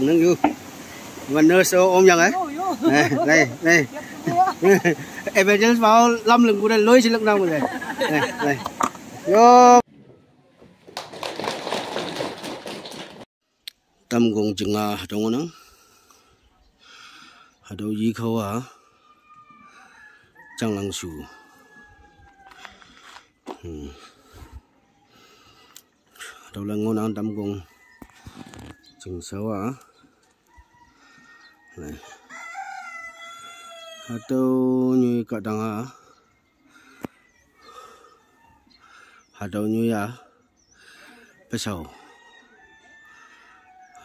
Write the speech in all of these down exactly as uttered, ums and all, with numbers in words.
Nang yu. Wan nurse o ong yang eh. Yo, yo. Eh, lai, lai. Yo, yo. Evangelist mau lam leng kuda loi silek nang kuda. Eh, lai. Yo. Tam gong jing a hatüo ngohnang. Hatüo yi khawa. Janglang shu. Hmm. Hatüo lang ngohnang tam gong. Jing shawa. Lai. Hatüo nyu kahtang a. Hatüo nyu ya. Pesao.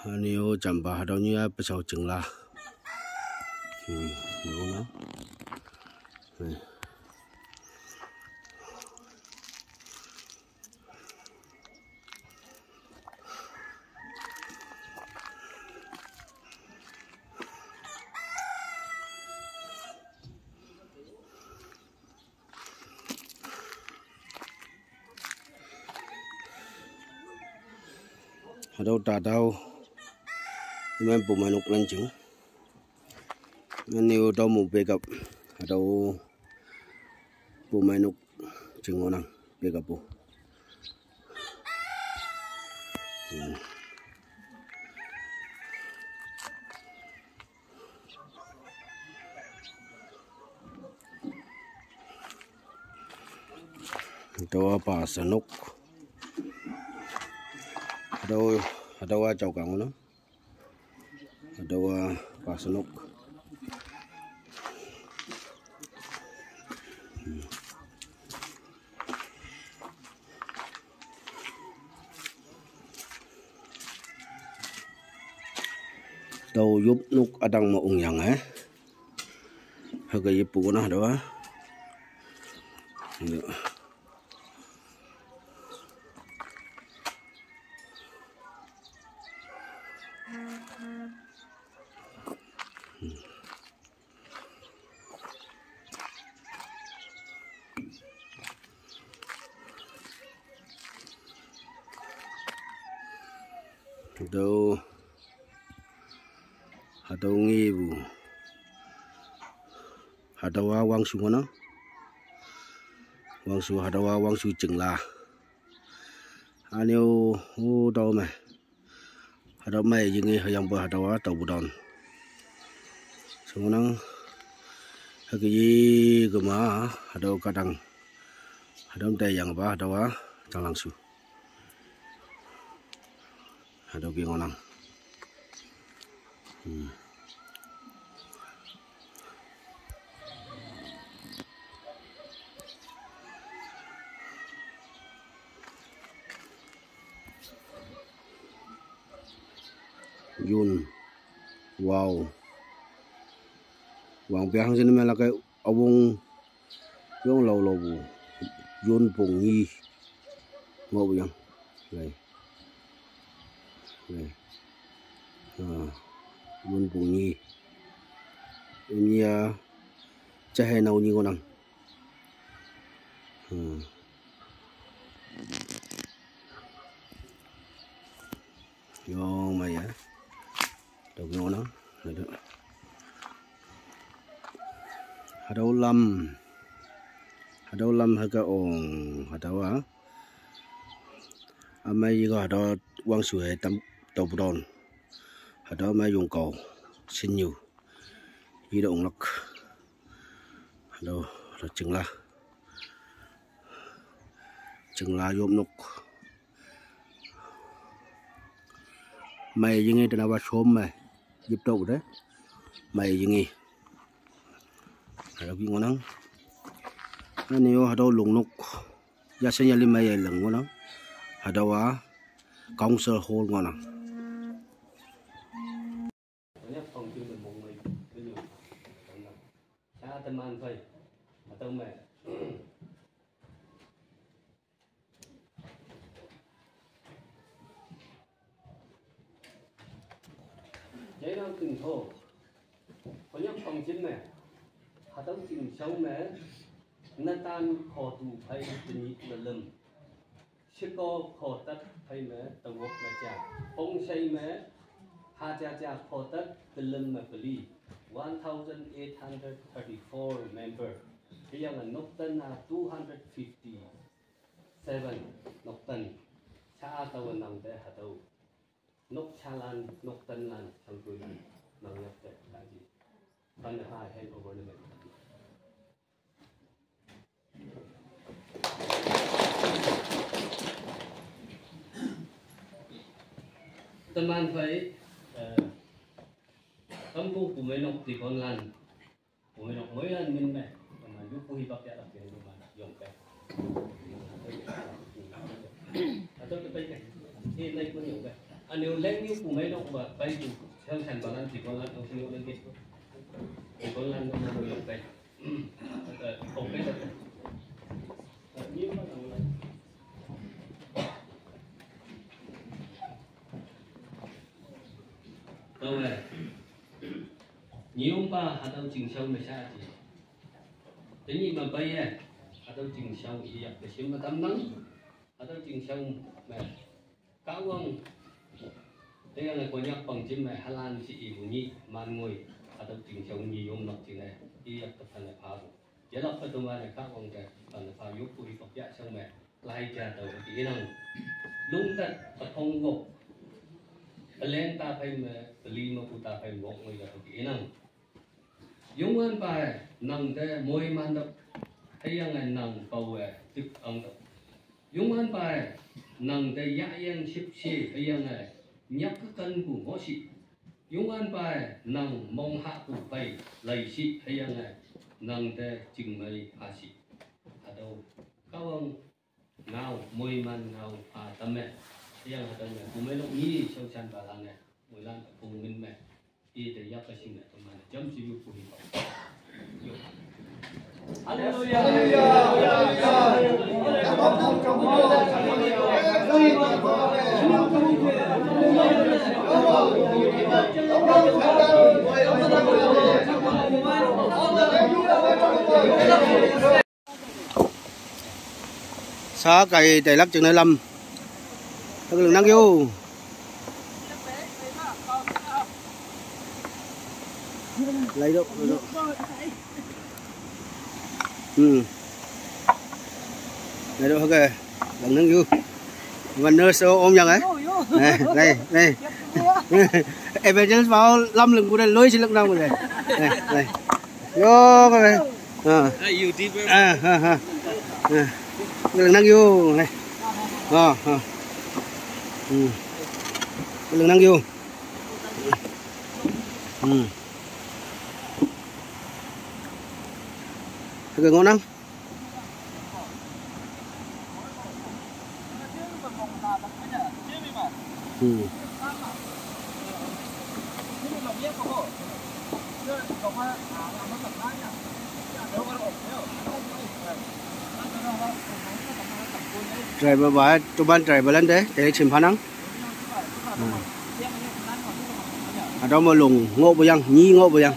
Hanyo jampa hatüo nyu ya pesao jingla. Hmm, yo na. Hmm. Hatüo tatao. Iman pumeinok lan jing. Ngan neo tao mu pick up. Hatüo pumeinok jing ngohnang pick up pu. Hmm. Hatüowa pa shanok. Hatüo, hatüowa jaokang ngohnang. Hatüowa pa shanok. Tao yop nok üdang me ong yang eh. Hüke yeppu ngohnang hatüowa. Yo. Hatüo, hatüo ngepu. Hatüowa wangshu ngohnang. Wangshu hatüowa wangshu jingla. Anyo, o tao me. Hatüo mei yinge hüyangpoi hatüowa taopu don. Shingnang, hüke yi kema, hatüo kahtang. Hatüo te yangpa hatüowa janglang shu. Hatüo ke ngohnang. Hmm. Yun. Wow. Wangpe hangshin me lake awong yong laolao pu. Yun pong nyi. Ngoh yang. Lai. Lai. Ah, yun pong nyi. Nya, jahei nao nyi ngohnang. Hmm. Yong mei ya. Tao ngohnang. Hatüo. Hatüo lam. Hatüo lam hüke ong. Hatüowa. Ümei yinge hatüo wangshu he tam taopu don. Hatüo me yongkao. Shinyu. Yite onglak. Hatüo, hatüo jingla. Jingla yop nok. Mei yinge tenawa shom me. Yip tao te. Mei yinge. Hatüo ki ngohnang. Anyo hatüo longnok. Yashen yali mei ye leng ngohnang. Hatüowa council hall ngohnang. Jainang chingtho. Konyak pangjin me. Hatüo chingshao me. Netan khotu phei tenyih me lüm. Sheko khotat phei me tewok me ja. Pongshei me. Ha ja ja photat telim me peli, one thousand eight hundred thirty-four member. Hüyange nokten a two hundred fifty-seven nokten. Sha-a taowe nang te hatüo. Nok shalan, noktenlan, shangtoilan, nang yak te, kaji. Pan ha hand over ne mei. Teman phei, eh, kampu pumeinok dikonlan, pumeinok moilan min me, teman yu pu hipak ya lak yang teman yong pe. Atau te pei kai. Ni lai pun yong pe. Ane leng yu pumeinok ba pei tu, shang shan balan dikonlan, tong sini lagi. Dikonlan no mo yong pe. Taowe, nyongpa hatüo chingshao me sha ji. Tenyih me peiye, hatüo chingshao iyak te shim me tamnang. Hatüo chingshao me Kahwang, hüyange Konyak pangjim me halan she ipu nyih man ngoi. Hatüo chingshao nyi yomlak jingne, iyak te phanne phapu. Yelakpe toman-e Kahwang te phanne pha yoppu ipak yahshao me, lai ja tao ke inang. Lungtat üpong wok, üleng ta phei me, peli mepu ta phei me wok ngoi ja tao ke inang. Youngwanpawe nang te moiman tüoh, hüyange nang paowe tik ang tüoh. Youngwanpawe nang te yahyang shüpshe, hüyange nyak kekenpu ngohshi. Youngwanpawe nang monghahpu phei leishi, hüyange nang te chingmei phashi. Hatüo Kahwang ngao, moiman ngao pha tamme. Hüyange hatüo me pumeinok nyi shaoshanpalan-e moilan üpong min me, ite yak-e shingne teman-e jamshe yoppu hipak. Haleluya. Sa kai tailak jingne lam. Hüke lingnang yo. Laido, laido. Hmm. Laido hüke. Lingnang yo. Wan nurse o om yang eh. Eh, nei, nei. Evangelist pao lam lingpu te loi shi lingnang mo te. Eh, nei. Yo, kai. Ah. Ah, YouTuber. Ah, ha, ha. Ah. Lingnang yo, nei. Ah, ha. Hmm. Lingnang yo. Hmm. Hüke ngohnang. Hmm. Driver ba, toman driver lan te, te chim phanang. Hmm. Hatüo me long ngohpu yang, nyi ngohpu yang.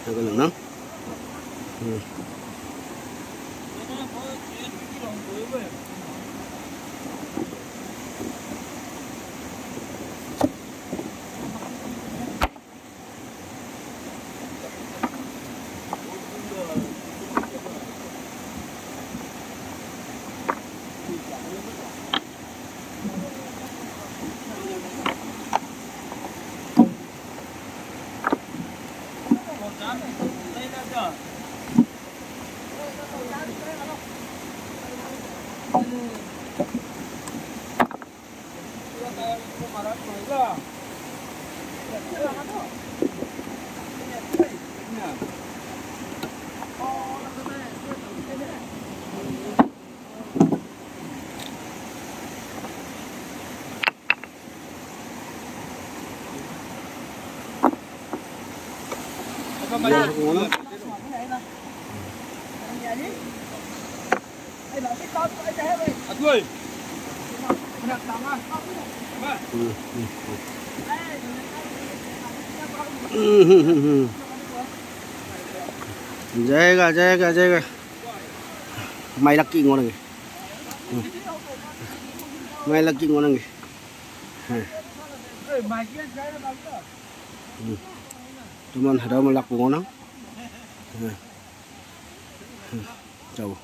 Hüke lingnang. Hmm. Hmm, hmm, hmm. Hmm, hmm, hmm, hmm. Jayega, jayega, jayega. Mailak ki ngonang. Hmm. Mailak ki ngonang. Hmm. Hmm. Teman hadaw mailak ngonang. Hmm. Hmm. Jauh.